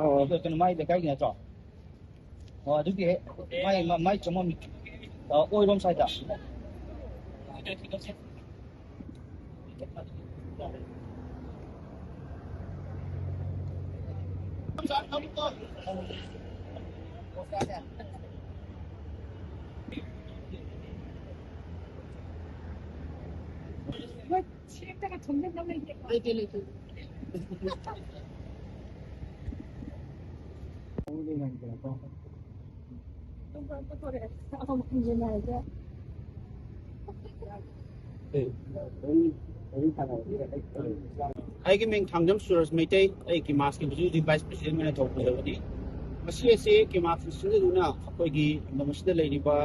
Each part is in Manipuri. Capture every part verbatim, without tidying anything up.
ꯑ, ꯀꯩꯅꯣ, ꯃꯥꯏ ꯂꯩꯀꯥꯏꯒꯤ ꯅꯠꯇ꯭ꯔꯣ? ꯑꯣ, ꯑꯗꯨꯒꯤ ꯍꯦꯛ ꯃꯥꯏ, ꯃꯥꯏ ꯆꯪꯐꯝ, ꯑ, ꯑꯣꯏꯔꯣꯝ ꯁꯥꯏꯗ꯫ ꯂꯩꯇꯦ, ꯂꯩꯇꯦ꯫ ꯑꯩꯒꯤ ꯃꯤꯡ ꯊꯥꯡꯖꯝ ꯁꯨꯔꯖ ꯃꯩꯇꯩ, ꯑꯩ ꯀꯤꯃꯥꯁꯀꯤ ꯍꯧꯖꯤꯛ ꯍꯧꯖꯤꯛ vice president ꯑꯣꯏꯅ ꯇꯧꯕꯤꯔꯕꯅꯤ꯫ ꯃꯁꯤ ꯑꯁꯤ ꯀꯤꯃꯥꯁꯀꯤ ꯁꯤꯟꯖꯗꯨꯅ ꯑꯩꯈꯣꯏꯒꯤ ꯂꯝ ꯑꯁꯤꯗ ꯂꯩꯔꯤꯕ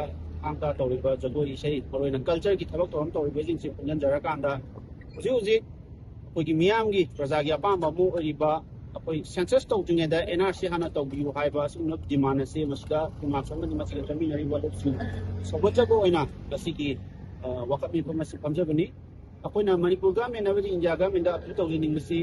ꯊꯥꯡ ꯇꯥ ꯇꯧꯔꯤꯕ ꯖꯒꯣꯏ ꯏꯁꯩ, ꯃꯔꯨꯑꯣꯏꯅ cultureꯒꯤ ꯊꯕꯛ ꯊꯧꯔꯝ ꯇꯧꯔꯤꯕꯁꯤꯡꯁꯤ ꯄꯨꯟꯁꯤꯟꯖꯔꯀꯥꯟꯗ ꯍꯧꯖꯤꯛ ꯍꯧꯖꯤꯛ ꯑꯩꯈꯣꯏꯒꯤ ꯃꯤꯌꯥꯝꯒꯤ ꯄ꯭ꯔꯖꯥꯒꯤ ꯑꯄꯥꯝꯕ ꯑꯃ ꯑꯣꯏꯔꯤꯕ ꯑꯩꯈꯣꯏ census ꯇꯧꯗ꯭ꯔꯤꯉꯩꯗ NRC ꯍꯥꯟꯅ ꯇꯧꯕꯤꯌꯨ ꯍꯥꯏꯕ ꯑꯁꯤꯒꯨꯝꯂꯕ demand ꯑꯁꯤ ꯃꯁꯤꯗ ꯀꯤꯃꯥꯁ ꯑꯃꯗꯤ ꯃꯁꯤꯗ ꯆꯠꯃꯤꯟꯅꯔꯤꯕ ꯂꯨꯞꯁꯤꯡ ꯁꯧꯒꯠꯆꯕ ꯑꯣꯏꯅ ꯉꯁꯤꯒꯤ, ꯑ, ꯋꯥꯀꯠ ꯃꯤꯐꯝ ꯑꯁꯤ ꯐꯝꯖꯕꯅꯤ꯫ ꯑꯩꯈꯣꯏꯅ ꯃꯅꯤꯄꯨꯔ government ꯑꯃꯗꯤ ꯏꯟꯗꯤꯌꯥ governmentꯗ appeal ꯇꯧꯖꯅꯤꯡꯕꯁꯤ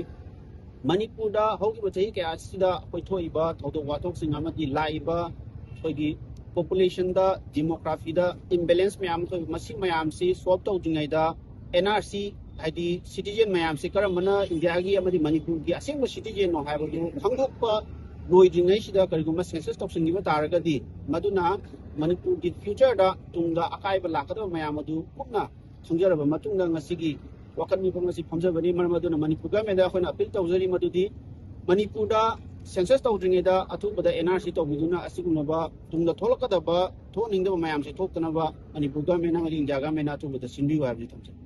ꯃꯅꯤꯄꯨꯔꯗ ꯍꯧꯈꯤꯕ ꯆꯍꯤ ꯀꯌꯥ ꯑꯁꯤꯗ ꯑꯩꯈꯣꯏ ꯊꯣꯛꯏꯕ ꯊꯧꯗꯣꯛ ꯋꯥꯊꯣꯛꯁꯤꯡ ꯑꯃꯗꯤ ꯂꯥꯛꯏꯕ ꯑꯩꯈꯣꯏꯒꯤ populationꯗ, demographyꯗ imbalance ꯃꯌꯥꯝ ꯑꯃ ꯊꯣꯛꯏ, ꯃꯁꯤ ꯃꯌꯥꯝꯁꯤ solve ꯇꯧꯗ꯭ꯔꯤꯉꯩꯗ NRC ꯍꯥꯏꯗꯤ citizen ꯃꯌꯥꯝꯁꯤ ꯀꯔꯝꯕꯅ ꯏꯟꯗꯤꯌꯥꯒꯤ ꯑꯃꯗꯤ ꯃꯅꯤꯄꯨꯔꯒꯤ ꯑꯁꯦꯡꯕ citizenꯅꯣ ꯍꯥꯏꯕꯗꯨ ꯈꯪꯗꯣꯛꯄ ꯂꯣꯏꯗ꯭ꯔꯤꯉꯩꯁꯤꯗ ꯀꯔꯤꯒꯨꯝꯕ census ꯇꯧꯁꯤꯟꯈꯤꯕ ꯇꯥꯔꯒꯗꯤ ꯃꯗꯨꯅ ꯃꯅꯤꯄꯨꯔꯒꯤ futureꯗ ꯇꯨꯡꯗ ꯑꯀꯥꯏꯕ ꯂꯥꯛꯀꯗꯕ ꯃꯌꯥꯝ ꯑꯗꯨ ꯀꯨꯞꯅ ꯈꯪꯖꯔꯕ ꯃꯇꯨꯡꯗ ꯉꯁꯤꯒꯤ ꯋꯥꯀꯠ ꯃꯤꯐꯝ ꯑꯁꯤ ꯐꯝꯖꯕꯅꯤ꯫ ꯃꯔꯝ ꯑꯗꯨꯅ ꯃꯅꯤꯄꯨꯔ governmentꯗ ꯑꯩꯈꯣꯏꯅ appeal ꯇꯧꯖꯔꯤ ꯃꯗꯨꯗꯤ ꯃꯅꯤꯄꯨꯔꯗ census ꯇꯧꯗ꯭ꯔꯤꯉꯩꯗ ꯑꯊꯨꯕꯗ NRC ꯇꯧꯕꯤꯗꯨꯅ ꯑꯁꯤꯒꯨꯝꯂꯕ ꯇꯨꯡꯗ ꯊꯣꯛꯂꯛꯀꯗꯕ ꯊꯣꯛꯍꯟꯅꯤꯡꯗꯕ ꯃꯌꯥꯝꯁꯦ ꯊꯣꯛꯇꯅꯕ ꯃꯅꯤꯄꯨꯔ government ꯑꯃꯗꯤ ꯏꯟꯗꯤꯌꯥ governmentꯅ ꯑꯊꯨꯕꯗ ꯁꯤꯟꯕꯤꯌꯨ ꯍꯥꯏꯕꯁꯤ ꯊꯝꯖꯒꯦ꯫